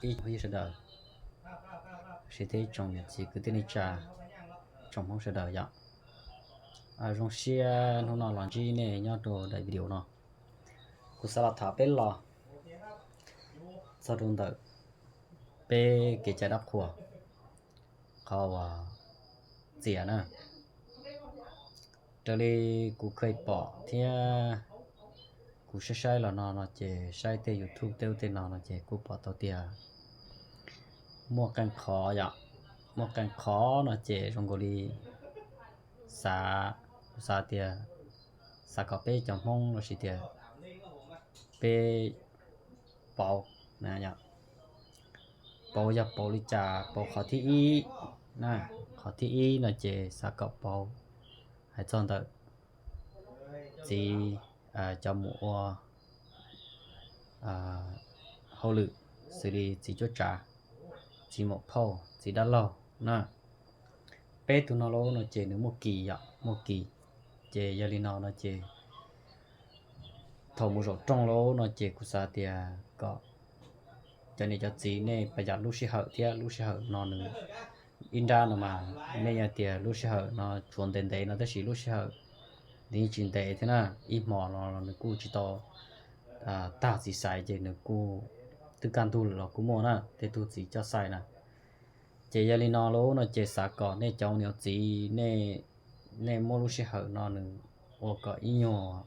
Ib tsoom phooj ywg sawv daws, sib thiab ib tsoom niam txiv kwv tij neej tsa, tsoom Hmoob sawv daws yom. Zoo siab hnub no los ntsib nej nyob rau daim video no. Kuv xav los tham peb los txog rau ntawm peb kev cai dab qhuas, qhov uas txias na. Raws li kuv kheev pom thiab kuv saib saib los no no ces saib tej YouTube tej ub tej no no ces kuj pom tau tias muaj qee qhov yom, muaj qee qhov no ces zoo nkaus li xav, kuv xav tias xav kom peb cov Hmoob los sis tias peb pauv na, pauv yog pauv li cas? Pauv qhov thib ib na, qhov thib ib no ces xav kom pauv hais txog ntawm txiv cov mus ua hauj lwm xws li txiv cuab tsav, txiv muam phauj, txiv dab laug na. Peb tug no lauj no ces nws muaj kis yom, muaj kis. Ces yog li no no ces thaum mus zaum rooj lauj no ces kuv xav tias kom cov niam cov txiv nej pab yam lub sij hawm thiab lub sij hawm no nws ib nrab no mas nej yog tias lub sij hawm no tsuas ntev ntev no tab sis lub sij hawm nws yeej tsis ntev thiab na, ib hmo no los nws kuj tsis tau tag txiv xaiv ces nws kuj twb kaj ntug lawm los kuj muaj na, tej tug txiv coj xaiv na. Ces yog li no lauj no ces xav kom nej cov niam txiv nej muab lub sij hawm no nws ua kom ib nyuag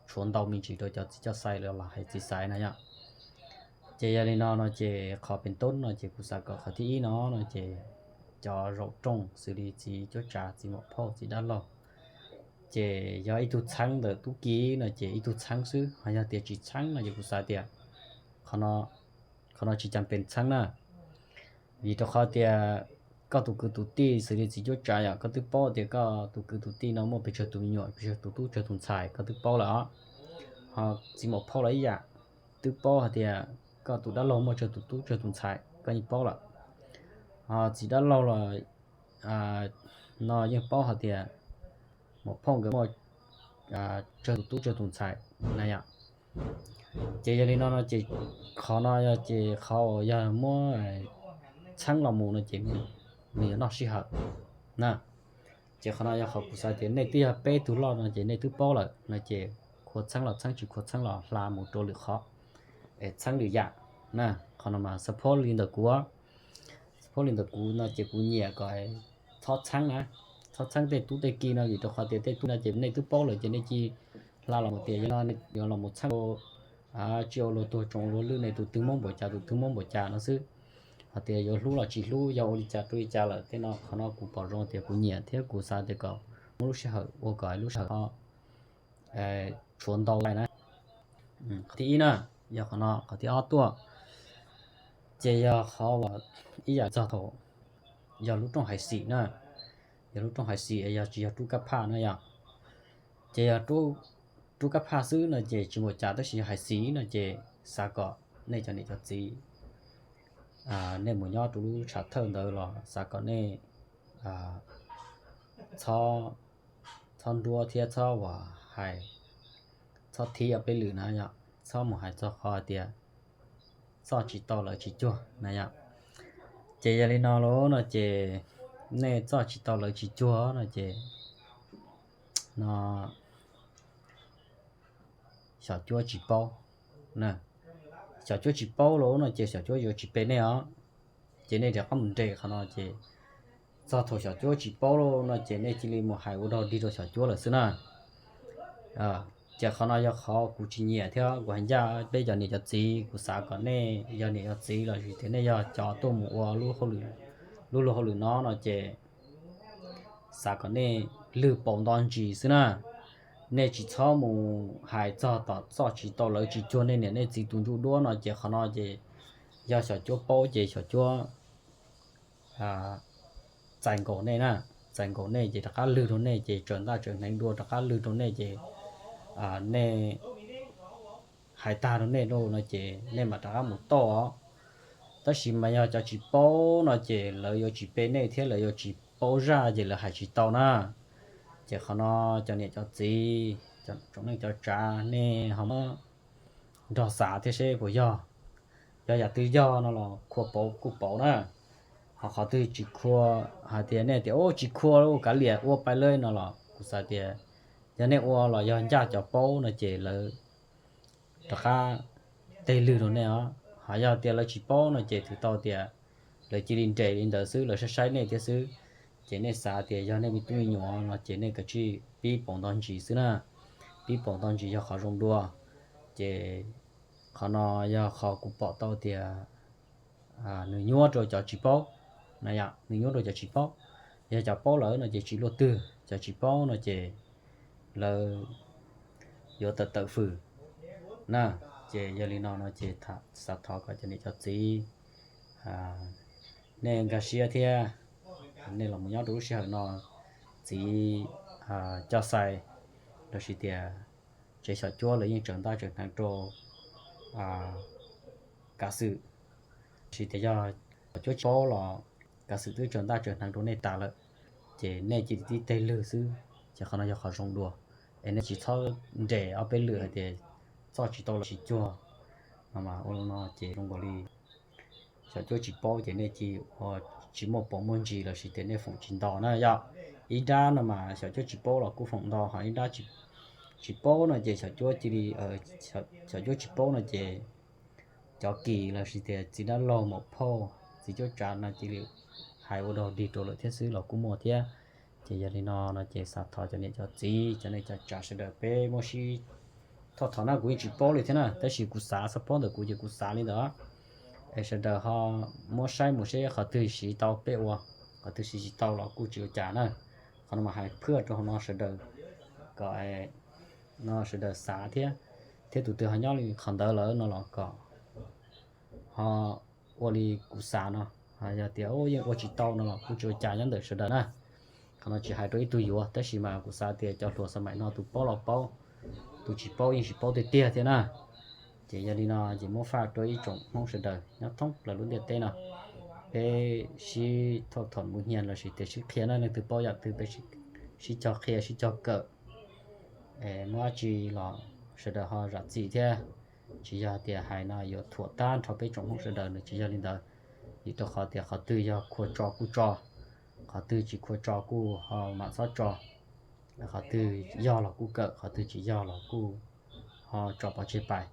tshuav ntau me ntsis rau cov txiv coj xaiv los hais txiv xaiv na yom. Ces yog li no no ces qhov pem toob no ces kuv xav kom qhov thib ib no no ces cov zaum rooj xws li txiv cuab tsav, txiv muam phauj, txiv dab laug, ces yog ib tug txheeb ntawm tub ki no ces ib tug txheeb xwb, ho yog tias tsis txheeb no ces kuv xav tias qhov no tsis cam pes txheeb na. Vim rau qhov tias koj tus kwv tus tij xws li txiv cuab tsav yom, koj twb paub tias koj tus kwv tus tij no muaj pes tsawg tus me nyuam, pes tsawg tus tub tsawg tus ntxhais, koj twb paub lawm os. Ho txiv muam phauj los ib yam, twb paub hais tias koj tus dab laug muaj tsawg tus tub tsawg tus ntxhais, koj yeej paub lawm. Ho txiv dab laug los no yeej paub hais tias muam phauj nkawd muaj tsawg tus tub tsawg tus ntxhais na yom. Ces yog li no no ces qhov no yog ces qhov uas yog muab txheeb los mus no ces nws yuav noj sij hawm na. Ces qhov no yog qhov kuv xav tias nej twb yog peb tug loj no ces nej twb paub lawm no ces khuav txheeb los txheeb, tsis khuav txheeb los hla mus rau lwm qhov es txheeb lwm yam na. Qhov no mas support li ntawm kuv, support li ntawm kuv no ces kuv nyiam kom txhob txheeb na, txhob txheeb tej tub tej ki no vim rau qhov tias tej tub no ces nej twb paub lawm ces nej cia li hla los mus tias yog no yuav los mus txheeb tsis ua luag tuag tsoom luag lwj ne, tus twg mob npaum cas tus twg mob npaum cas no xwb. Hos tias yuav hlub los tsis hlub, yog ua li cas rau li cas lawm tej no, qhov no kuv pom zoo tias kuv nyiam thiab kuv xav tias kom muab lub sij hawm ua kom lub sij hawm ho tshuav ntau li na. Qhov thib ib na, yog qhov no. Qhov thib ob tuaj ces yog qhov uas ib yam txog thaum yog lub rooj hais xim na, yog lub rooj hais xim yog tsis yog rub kab phaj na yom. Ces yog rub kab phaj xwb no ces tsis npaum cas, tab sis yog hais xim no ces xav kom nej cov niam cov txiv, nej mus nyob rau lub tshav thawj ntawd los xav kom nej txhob nruab thiab txhob uas hais, txhob thib peb lwm na yom, txhob mus hais txog qhov hais tias txoj tsis tau lawv tsis cuag na yom. Ces yog li no lauj no ces nej txoj tsis tau lawv tsis cuag no ces no xyom cuab tsis paub na. Xyom cuab tsis paub lauj no ces xyom cuab yuav tsis pe nej os. Ces nej rov qab mus nres qhov no ces txog thaum xyom cuab tsis paub lauj no ces nej cia li mus hais ua dog dig rau xyom cuab lawm xwb na. Ces qhov no yog qhov kuv tsis nyiam thiab kuv hais ncaj peb cov niam cov txiv, kuv xav kom nej yog niam yog txiv los sis tias nej yog cov tuaj mus ua lub luag hauj lwm no no ces xav kom nej lwg paus nto ntsis xwb na. Nej tsis txhob mus hais txog tom txoj tsis tau lawv tsis cuag nej niam nej txiv tus ntsuj duab no ces qhov no ces yog xyom cuab paub ces xyom cuab txais nkaus nej na, txais nkaus nej ces rov qab lwg rau nej ces tsaws ntaj tsaws hneev dua rov qab lwg rau nej ces nej hais tag rau nej lauj no ces nej mam rov qab mus tauj os. Tab sis mas yog cov tsis paub no ces lawv yuav tsis pe nej thiab lawv yuav tsis paub zaj ces lawv hais tsis tau na. Ces qhov no cov niam cov txiv, tsoom neej cov tsav nej ho muab nrog xav thiab seb puas yog. Yog yam twg yog no los khua pauv kuj pauv na. Ho qhov twg tsis khua, hais tias nej tias ua tsis khua, kav liam ua pais lawm no los kuv xav tias yog nej ua los yog ncaj cov paub no ces lawv rov qab teg lwg rau nej os. Ho yog tias lawv tsis paub no ces twb tau tias lawv cia li nres li ntawd xwb, lawv saib saib nej thiab xwb. Ces nej xav tias yog nej me tub me nyuam no ces nej kav tsij pib pauv nto ntsis xwb na. Pib pauv nto ntsis yog qhov zoo dua. Ces qhov no yog qhov kuv pom tau tias nws nyuaj rau cov tsis paub. Nws nyuaj rau cov tsis paub. Yog cov paub lawm no ces tsis luaj twg, cov tsis paub no ces lawv yuav tawm tawm fwm na. Ces yog li no no ces xav thov kom cov niam cov txiv nej nkag siab thiab nej los mus nyob rau lub sij hawm no, txiv Coj Xais lossis tias tsev xyom cuab lawv yeej tsaws ntaj tsaws hneev rau kav xwm, lossis tias yog xyom cuab tsis paub los kav xwm twb tsaws ntaj tsaws hneev rau nej tas lawm, ces nej cia li tib teg lwg xwb. Ces qhov no yog qhov zoo dua, es nej tsis txhob nres ob peb lwm hais tias txoj tsis tau los tsis cuag no mas ua li no ces zoo nkaus li xyom cuab tsis paub ces nej cia li ua tsis muaj paus muaj ntsis lossis tias nej foom tsis nto na yom. Ib nrab no mas xyom cuab tsis paub los kuj foom nto, ho ib nrab tsis paub no ces xyom cuab cia li, xyom cuab tsis paub no ces cov kis lossis tias txiv dab laug maum phauj txiv cuab tsav no cia li hais ua dog dig rau lawm thiab xwb los kuj muaj thiab. Ces yog li no no ces xav thov cov niam cov txiv cov neej cov tsav sawv daws peb muab sib thauj thov na, kuv yeej tsis paub li thiab na, tab sis kuv xav xav paub ntawm kuv ces kuv xav li ntawd. Es sawv daws ho muab saib mus seb qhov twg siv tau peb ua, qhov twg siv tsis tau los kuj tsis ua cas na. Qhov no mas hais phwj rau hauv no sawv daws kom no sawv daws xav thiab, thiab tus twg ho nyob li qhov ntawd lawm no los kom ho ua li kuv xav no. Yog tias yeej ua tsis tau no los kuj tsis ua cas nyob ntawm sawv daws na. Qhov no tsis hais rau ib tug yuav, tab sis mas kuv xav tias cov hluas xav maim no tus paub los paub, tus tsis paub yeej tsis paub tiag tiag thiab na. Ces yog li no ces muab faj rau ib tsoom Hmoob sawv daws nyob thoob plaws lub ntiaj teb no, peb sib thauj thov mus nyiag lossis tias sib qhia na, leej twg paub yam twg peb sib cog qhia sib cog kawm. Muaj dab tsi los sawv daws ho zam txim thiab. Tsis yog tias hais no yuav thuam tag nrho peb tsoom Hmoob sawv daws, nws tsis yog li ntawd. Vim rau qhov tias qhov twg yog khua tso kuj tso, qhov twg tsis khua tso kuj ho mam txhob tso. Qhov twg yog los kuj kawm, qhov twg tsis yog los kuj ho tso pov tseg pais.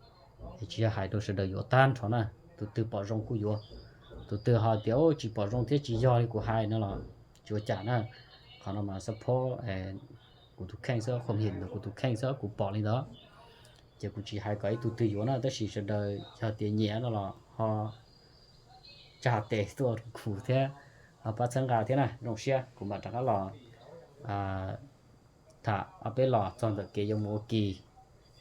Es tsis yog hais rau sawv daws yuav tag nrho na, tus twg pom zoo kuj yuav, tus twg ho tias tsis pom zoo thiab tsis yog li kuv hais no los tsis ua cas na. Qhov no mas xab phob kuv tus kheej xwb, qhom him ntawm kuv tus kheej xwb, kuv pom li ntawd. Ces kuv tsis hais kom ib tug twg yuav na, tab sis sawv daws yog tias nyiam no los ho tsa tes tuaj rau kuv thiab, ho pab txhawb nqa thiab na. Zoo siab kuv mam rov qab los tham ob peb los txog ntawm kev yuav mus ua kis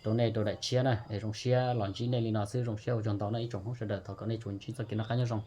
rau nej rau daim tshiab na. Es zoo siab los ntsib nej li no xwb, zoo siab ua tsaug ntau na ib tsoom Hmoob sawv daws, thov kom nej tsuas ntsib txoj kev noj qab nyob zoo.